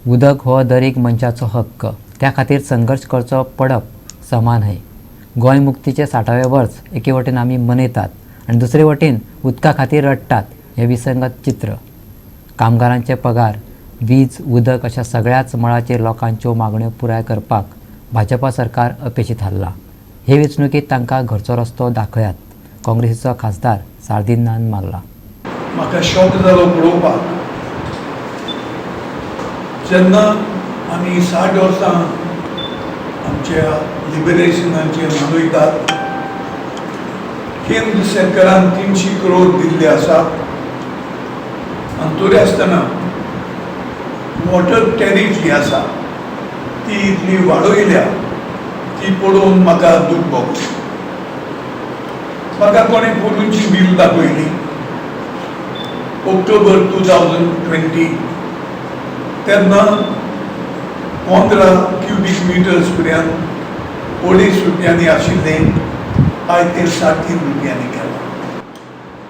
उदक हो दरेक मनशाचो हक्क, त्या खातीर संघर्श करचो पडप समा न्हय. गोंय मुक्तीचें 60वें वर्स एके वटेन आमी मनयतात आनी दुसरे वटेन उदका खातीर रडटात, हें विसंगत चित्र. कामगारांचे पगार, वीज, उदक अशा सगळ्याच मळाचेर लोकांच्यो मागण्यो पुराय करपाक भाजपा सरकार अपेशी थारलां. हे वेंचणुकेंत तांकां घरचो रस्तो दाखयात, काँग्रेसीचो खासदार सार्दिन्हान मागला. म्हाका शॉक जालो पळोवपाक, जेन्ना आमी 60 वर्सां आमच्या लिबरेशनाचे मनयतात, केंद्र सरकारान 300 करोड दिल्ले आसात आनी तरी आसतना वॉटर टॅरीफ जी आसा ती इतली वाडयल्या, ती पळोवन म्हाका दूख भोगलें. म्हाका कोणें पोरूंची बील दाखयली, ऑक्टोबर 2020. तेन्ना 15 क्युबीक मिटर्स पर्यंत 2.5 रुपयांनी आशिल्लें, आयज तें 3.5 रुपयांनी केलां.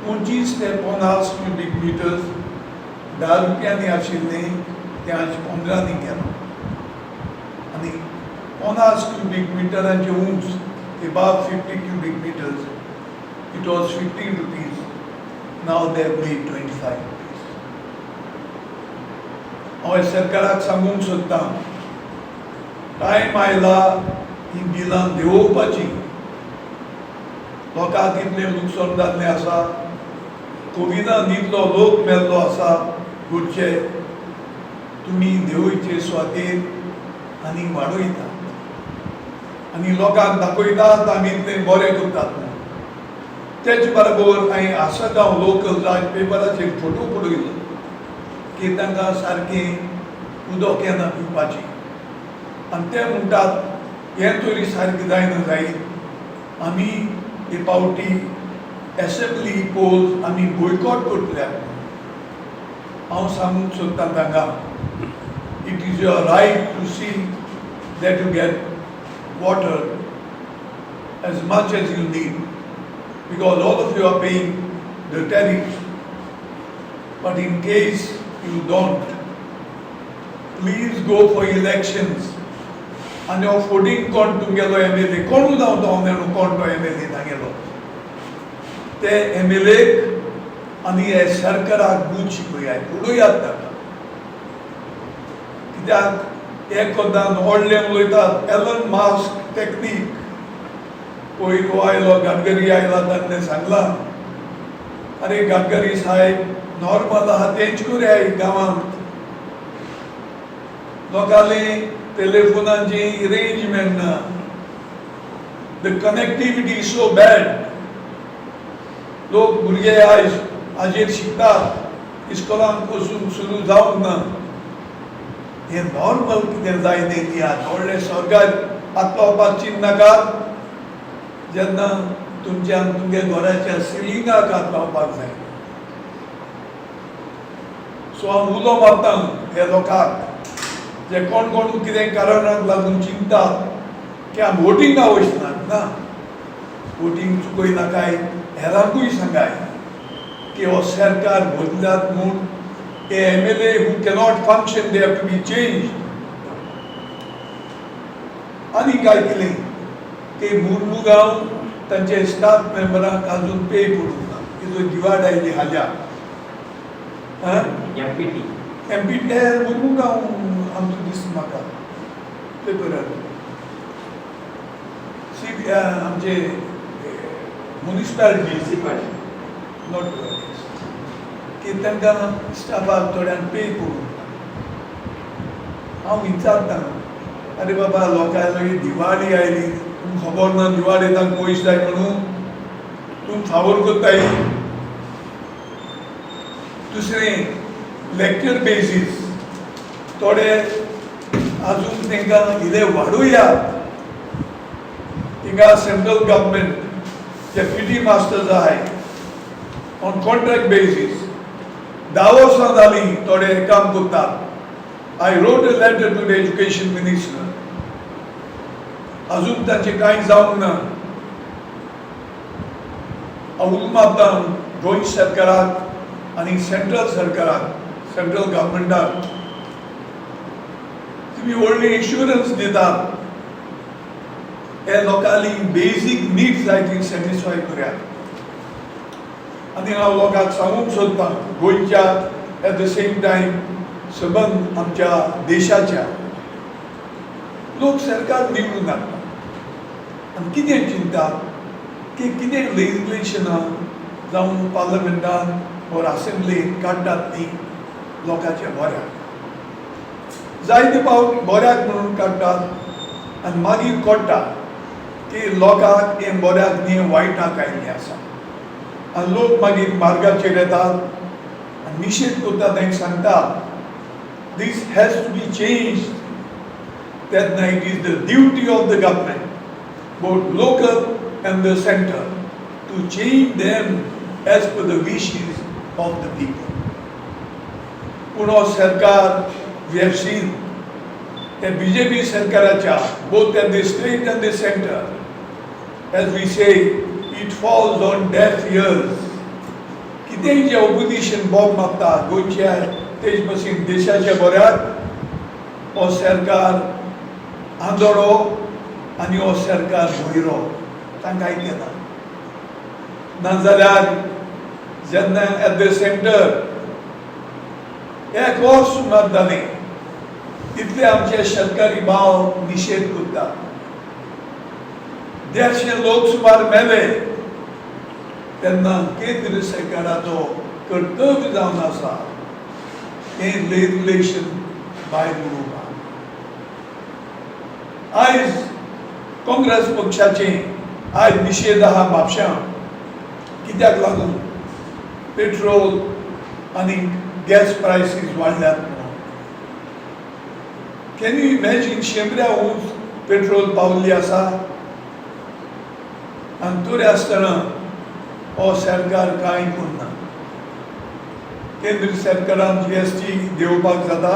25 ते 50 क्युबीक मिटर्स 10 रुपयांनी आशिल्लें, तें आज 15नी केलां आनी 50 क्युबीक मिटरांचे उंच, above 50 cubic meters, it was ₹15, now they have made ₹25. हांव सरकाराक सांगूंक सोदतां, टायम आयला ही बिलां देंवोवपाची. लोकांक इतलें लुकसाण जाल्लें आसा, कोविडान इतलो लोक मेल्लो आसा, गुडचे तुमी देंवयचे सुवातेर आनी वाडयतात आनी लोकांक दाखयतात आमी इतलें बरें करतात म्हणून. तेच बरोबर हांवें आसगांव लोकल आज पेपराचेर फोटो पळयलो की तांकां सारकें उदक येना पिवपाचें आनी ते म्हणटात, हें तरी सारकें जायना जायत, आमी हे पावटी एसेंब्ली पोल्स आमी बोयकॉट करतले. हांव सांगूंक सोदतां तांकां, it is your right to see that you get water as much as you need, because all of you are paying the tariffs. But in case you don't, please go for elections. आनी हो फुडें कोण तुमगेलो MLA, कोणू जावं तो, हांव नेणू कोण तो एमएलए तांगेलो, ते एमएलएक आनी हे सरकाराक बूद शिकयात, उडयात ताका. कित्याक एक एकदां व्हडलें उलयतात, एलन मास्क टॅक्नीक. पयर हो आयलो गडकरी आयला, ताणें सांगलां, अरे गडकरी साहेब, नॉर्मल आहा तेंच करया. गांवांत लोकांले टेलिफोनाची रेंज मेळना, the connectivity is so bad. लोक भुरगे आयज हाजेर शिकतात, इस्कोलांक वचून सुरू जावंक ना. हें नॉर्मल कितें जाय तें दियात. व्हडलें स्वर्गार हात लावपाक चिंतनाकात, जेन्ना तुमच्यान तुमच्या घराच्या सिलिंगाक हात लावपाक जाय. सो हांव उलो मारता हे लोकांक, जे कोण कोण कितें कारणाक लागून चिंततात की आमी वोटिंगा वचनात ना, वोटींग चुकयनाकाय. हेरांकूय सांगाय की हो सरकार बदलात म्हूण. A MLA who cannot function, they have to be change. आनी काय केलें की मुर्मुगांव तांचे स्टाफ मेंबरांक अजून पे पडूंक ना. तिजो दिवाड आयली हाल्या. एमपीटी. एमपी मुर्मुगांव आमचो दिसता म्हाका पेपरार, सी आमचे मुनिसिपालिटी. म्युनिसिपालिटी. Not की तांकां स्टाफाक थोड्यांक पे करूंक ना. हांव विचारता, अरे बाबा, लोकांक दिवाळी आयली, तुमकां खबर ना दिवाळी तांकां पयशे जाय म्हणून तूं फावोर करताय? दुसरें, लेक्चर बेसीस थोडे अजून तांकां इल्ले वाडोवयात. थिंगा सेंट्रल गव्हर्मेंट जे पीटी मास्टर्स आहाय ऑन कॉन्ट्रॅक्ट बेसीस, 10 वर्सां जालीं थोडे काम करतात. I wrote a letter to the education minister, अजून ताचें कांय जावंक ना. हांव उलो मारता गोंय सरकाराक आनी सेंट्रल सरकाराक, सेंट्रल गव्हर्मेंटाक. तुमी व्हडली इन्शुरन्स दितात. हे लोकांली बेजीक नीड्स जाय ती सॅटिस्फाय करात. आनी हांव लोकांक सांगूंक सोदतां, गोंयच्या, एट the same time सबंद आमच्या देशाच्या लोक सरकार निवडून हाडटा आनी कितें चिंतात की कितें लेजिस्लेशनां जावं पार्लमेंटान ओर असेंब्लीन काडटात ती लोकांच्या बऱ्याक, जायते पावट बऱ्याक म्हणून काडटात आनी मागीर कळटा की लोकांक हें बऱ्याक न्ही, वायटाक आयिल्लें आसा. आनी लोक मागीर मार्गाचेर येतात आनी निशेध करतात, तांकां सांगतात, "This has to be change." तेन्ना it is the duty of the government, both local and the center, to change them as per the wishes of the people. पूण हो सरकार, we have seen त्या बीजेपी सरकाराच्या, both at the state and the center, as we say, it falls on deaf ears. कितेंय जे opposition bomb मारता गोंयच्या तेज पासून देशाच्या बऱ्याक, हो सरकार आंधळो आनी हो सरकार भयरो, तांकां आयकना. नाजाल्यार जेन्ना एट the centre एक वर्स सुमार जालें, तितले आमचे शेतकारी भाव निशेध करतात, 150 लोक सुमार मेले, तेन्ना केंद्र सरकाराचो कर्तव्य जावन आसा हें लेजिस्लेशन भायर उडोवपाक. आयज काँग्रेस पक्षाचे आयज निशेध आहा म्हापशां. कित्याक लागून? पेट्रोल आनी गॅस प्रायसीस वाडल्यात म्हणून. Can you imagine, 100 उंच पेट्रोल पावल्ली आसा आनी तरी आसतना हो सरकार कांय करना. केंद्र सरकारान जीएसटी देंवोवपाक जाता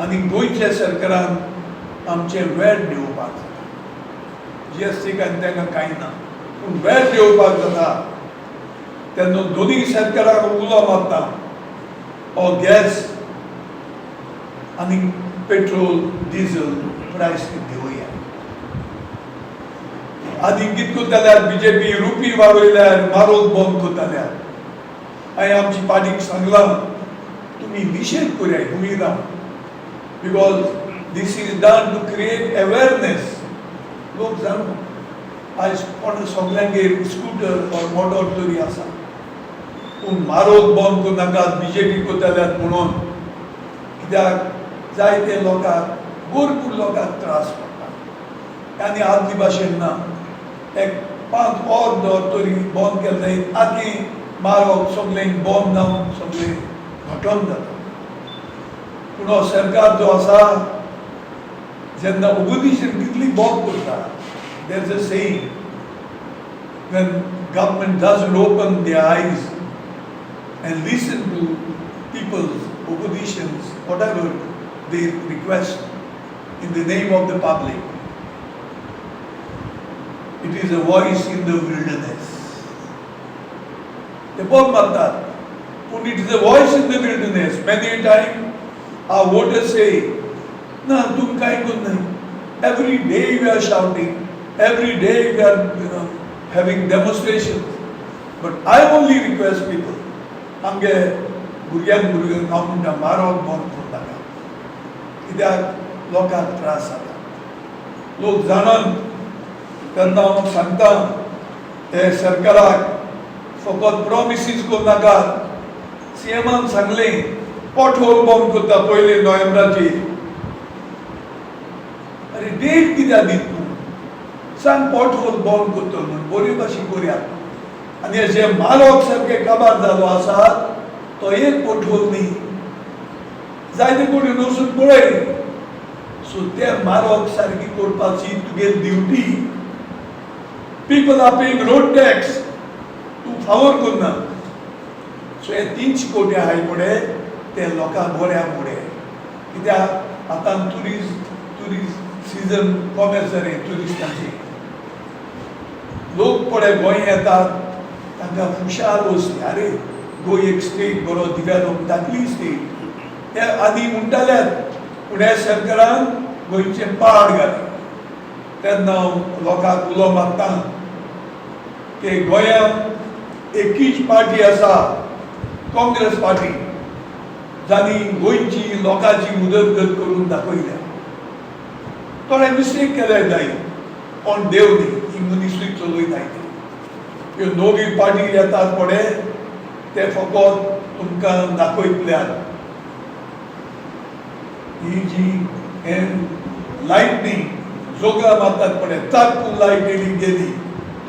आनी गोंयच्या सरकारान आमचें वॅट देंवोवपाक जाता. जीएसटी काय तांकां कांय ना, पूण वॅट देंवोवपाक जाता. तेन्ना दोनूय सरकाराक उलो मारता, हो गॅस आनी पेट्रोल डिझल प्रायस देंवया. आदी कितें करताल्यार बीजेपी, रुपी वाडयल्यार मारोग बंद करताल्यार. हांवें आमची पार्टीक सांगलां, तुमी निशेध करया गुमी रावन, because this is done to create awareness. लोक जाणू, आयज कोण सगल्यांगेर स्कुटर ऑर मोटर तरी आसा, पूण मारोग बंद करूं नाकात बीजेपी करताल्यात म्हणून. कित्याक जायते लोकांक, भरपूर लोकांक त्रास पडटा. आनी आदली भाशेन ना, एक 5 वर दर तरी बंद केलें जायत, आतां मारोग सगळें बंद जावन सगळें घटोन जाता. पूण हो सरकार जो आसा, जेन्ना ओपोजिशन कितली बंद करता, there is a saying, when government doesn't open their eyes and listen to people's oppositions, whatever they request in the name of the public, it is a voice in the wilderness. ते बोब मारतात, पूण it is a voice in the wilderness. Many a time our voters say, ना, तुम कांय करूं नाही. Every day we are shouting, every day we are having demonstrations. But I only request people, आमगे भुरग्यांक, भुरग्यांक हांव म्हणटा, मारोग बंद करूं नाका. कित्याक लोकांक त्रास जाता, लोक जाणात. तेन्ना हांव सांगता हे सरकाराक, फकत प्रोमिसीस करूं नाकात. सीएमान सांगलें, पोटहोल बंद करता 1 नोव्हेंबराचेर. अरे, डेट कित्याक दित तूं? सांग पोटहोल बंद करतो म्हूण, बरी भाशेन करया. आनी जे मारोग सारके काबार जालो आसा, तो एक पोटहोल न्ही, जायते कडेन वचून पळय. सो ते मारोग सारकी करपाची तुगे duty. People are paying road tax, तूं फावोर करना. सो हे 300 कोटी आहाय पळय, ते लोकांक बऱ्या मुळे. कित्याक आतां ट्युरिस्ट सिजन कोमेस जालें ट्युरिस्टांची. लोक पळय गोंय येतात, तांकां खुशाल वसली, अरे, गोंय एक स्टेट बरो डिवेलप, धाकली स्टेट. ते आदी म्हणटाल्यात. पूण ह्या सरकारान गोंयचें पाड घालें. तेन्ना हांव लोकांक उलो मारता की गोंयांत एकीच पार्टी आसा, काँग्रेस पार्टी, जांणी गोंयची लोकांची उदरगत करून दाखयल्या. थोडे मिस्टेक केले जाय, कोण देव न्ही, ही मनिसूय चलयताय. ते ह्यो नवी पार्टी येतात पळय, ते फकत तुमकां दाखयतल्यान ही जी हें लायट न्ही, जोगलां मारतात पळय, चाकून लायट येयली गेली,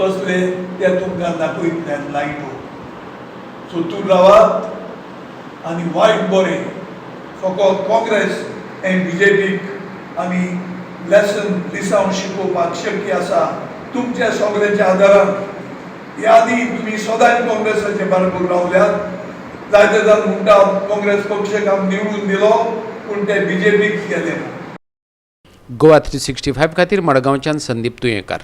तसले ते तुमकां दाखयतल्यान लायटो. सोतूर रावात आनी वायट बरें फकत काँग्रेस आनी बी जे पीक आमी लेसन लिसांव शिकोवपाक शक्य आसा तुमच्या सगळ्यांच्या आदारान. ह्या आदी तुमी सदांच काँग्रेसाचे बरोबर रावल्यात. जायते जाण म्हणटा काँग्रेस पक्षाक आमी निवडून दिलो, पूण ते बी जे पीक गेले ना. गोवा 365 खातीर मडगांवच्यान संदीप तुयेंकार.